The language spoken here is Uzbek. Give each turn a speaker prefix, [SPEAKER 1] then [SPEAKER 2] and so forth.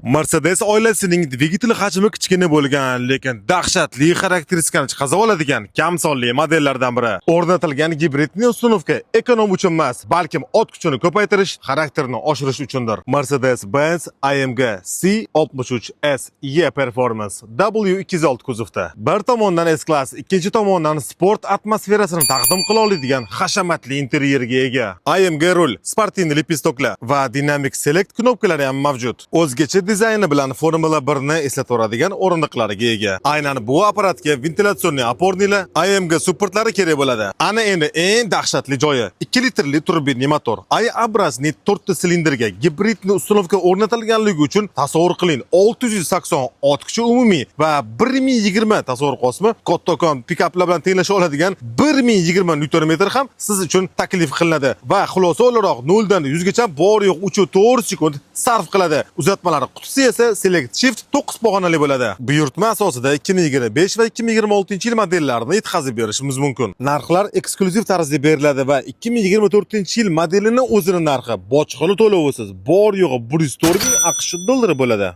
[SPEAKER 1] Mercedes oilasining dvigatel hajmi kichkina bo'lgan, lekin dahshatli xarakteristikani chiqaza oladigan kam sonli modellardan biri. O'rnatilgan гибридный установка эконом uchun emas, balkim ot kuchini ko'paytirish, xarakterini oshirish uchundir. Mercedes-Benz AMG C63 S E Performance W206 kuzovda. Bir tomondan S-Class, ikkinchi tomondan sport atmosferasini taqdim qila oladigan hashamatli interyerga ega. AMG rul, спортивный лепесток lar va Dynamic Select knopkalari ham mavjud. O'zgacha dizayni bilan Formula 1 ni eslataveradigan o'rindiqlarga ega. Aynan bu apparatga вентиляционный опорный lar, AMG supportlari kerak bo'ladi. Ana endi eng dahshatli joyi: 2 litrli turbinli motor. I-образный 4 ta silindrga гибридный установка o'rnatilganligi uchun, tasavvur qiling, 680 ot kuchi umumiy va 1020, tasavvur qilyapsizmi? Kattakon pikaplar bilan tenglasha oladigan 1020 Newton metr ham siz uchun taklif qilinadi va xulosa o'laroq 0 dan 100 gacha bor yo'q 3,4 sekund sarf qiladi. Uzatmalar qutisi esa Select Shift 9 pog'onali bo'ladi. Buyurtma asosida 2025 va 2026 yil modellarini yetkazib berishimiz mumkin. Narxlar eksklyuziv tarzda beriladi va 2024 yil modelini o'zini narxi bojxona to'lovisiz bor yo'g'i 104 ming AQSh dollari bo'ladi.